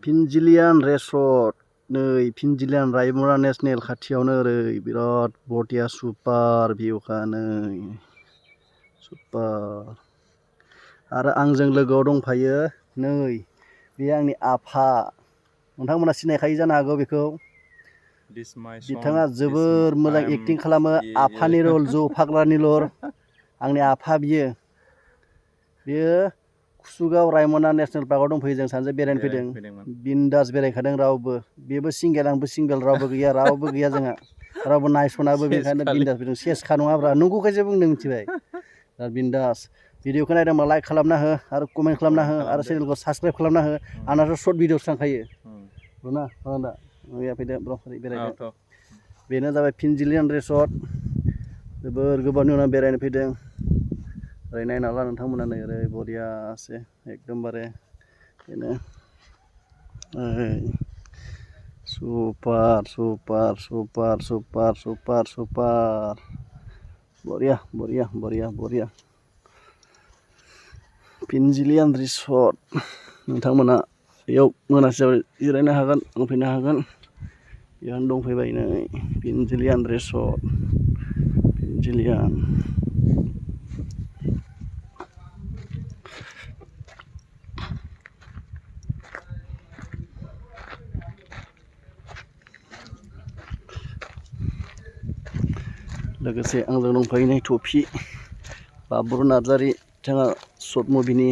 फिनजिलियान रेसर्ट नै फिनजिलियान रायमना नेसनेल खाथियावनो ओरै बिराद बरिया सुपार भिउखा नै सुपार आरो आंजों लोगोआव दंफायो नै बे आंनि आफा नोंथांमोना सिनायखायो जानो हागौ बेखौ बिथाङा जोबोर मोजां एक्टिं खालामो आफानि रल जौ फाग्लानि रल आंनि आफा बियो कुसुगाव रायमना नेसनेल पार्कआव दंफैयो जों सानैजों बेरायनो फैदों बिन्दास बेरायखादों रावबो बेबो सिंगेल आंबो सिंगेल रावबो गैया जोंहा रावबो नायसनाबो बेखायनो बिन्दास फैदों सेसखा नङाब्रा नंगौखायसो बुंदों मिथिबाय दा बिन्दास भिडिअखौ नायदोंबा लाइक खालामना हो आरो कमेन्ट खालामना हो आरो चेनेलखौ साबसक्राइब खालामना हो आंनाथ' सर्ट भिडिअसो थांखायो ना दा मैया फैदो ब्र बेरायदो बेनो जाबाय फिनजिलियान रेसर्ट जोबोर गोबावनि उनाव बेरायनो फैदों ओरै नायना ला नोंथांमोना नै ओरै बरियासे एकदमबारे बेनो super super super super super super बरिया बरिया बरिया बरिया फिनजिलियान रिसर्ट नोंथांमोना बेयाव मोनासि जिरायनो हागोन दंफैनो हागोन बेयावनो दंफैबाय नै फिनजिलियान रिसर्ट फिनजिलियान लोगोसे आंजों दंफायो टफि बाबुर नार्जारि बिथाङा सर्ट मुभिनि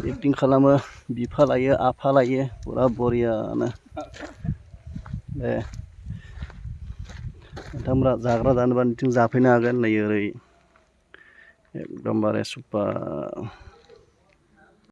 एक्टिं खालामो बिफा लायो आफा लायो फुरा बरियानो दे नोंथांमोना जाग्रा जानोबा बिथिं जाफैनो हागोन नै ओरै एकदमबारे सुपार